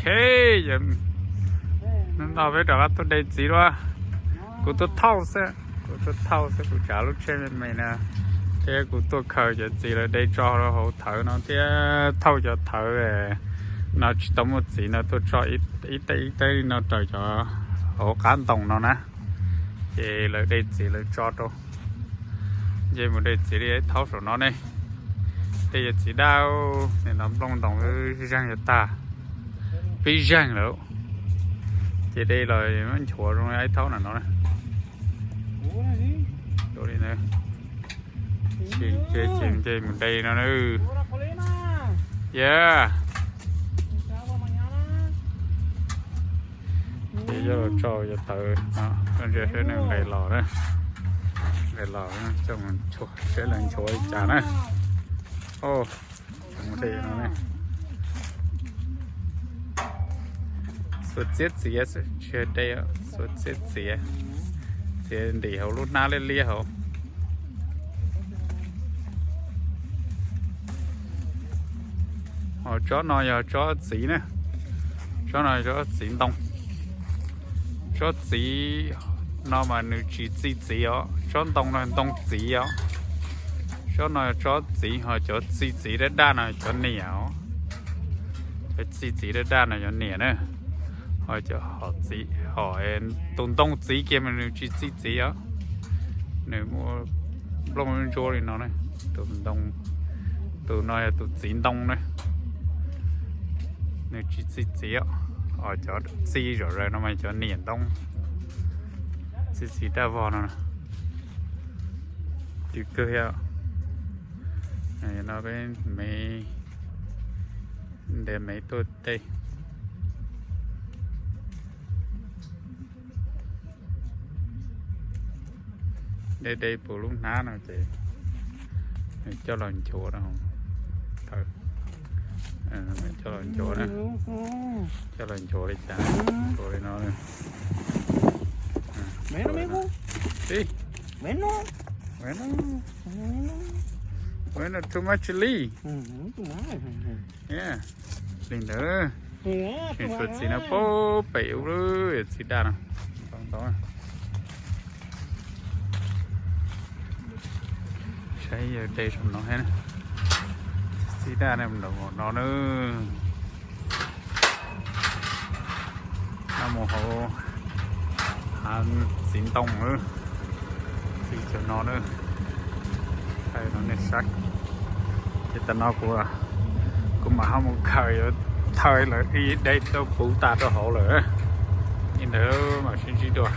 Ok, hnub no peb rov qab tuaj de txiv dua. Kuv tuaj thauj xwb, kuv tuaj thauj xwb, kuv tsav lub tsheb me me na, thiab kuv tuaj khaws cov txiv lawv de tso rau hauv thawv no thiab thauj cov thawv no tsis tau muaj txiv no tuaj tso ib teb ib teb no raws cov hauv qab ntoo no na. Ces lawv de txiv lawv tso rau. Nce mus de txiv li ib thaub saum no ne. Tej yog txiv daj, nim no nplooj ntoos zeeg yuav tag, pib zeeg lawm. Ces de los nchuav zoo ib thaub na no na. Li na, ces nce mus de no na. Yeah. Ces yog los tso cov tawv no, ntsia seb nws nqes los, nqes los coj mus saib lawv nchuav li cas na. Mus de no ne. Xuas txiab txiav, tsis de, xuas txiab txiav, txiav ntim hauv lub hnab liab liab hauv. Ho tsob no yog tsob txiv na, tsob no yog tsob txiv ntoo. Tsob txiv no mas nws tsis txi txiv os, tsob ntoo no ntoo txiv os. Tsob no tsob txiv, ho cov txi txiv daj daj no cov niam os. Cov txi txiv daj daj no cov niam na. Ho cov, ho tus ntoo txiv kiag mas nws tsis txi txiv os. Nws muaj nplooj ntsuab li no na. Tus ntoo, tus no yog tus txiv ntoo na. Nws tsis txi txiv os. Ho cov txi zom zaws no mas cov niam ntoo. Txi txiv daj vog no. Twb kawg thiab. No peb me, ntes me tuaj de. De de puv lub hnab no ces nws coj los nchuav no. Coj los nchuav na. Coj los nchuav li cas? Nchuav li no. Bueno, too much chili. Li ntawd. Tseem tshuav txiv no pem ub, txiv daj no. Saib yawg de saum no thiab. Txiv daj no na. No mus hauv hav txiv ntoo, txiv cov no na. Thaij no nej saib. Ces tam no kuv, kuv mam ho mus khaws yuav thawj lawm, ib de tau puv tas rau hauv lawm. Li ntawd mam sib ntsib dua.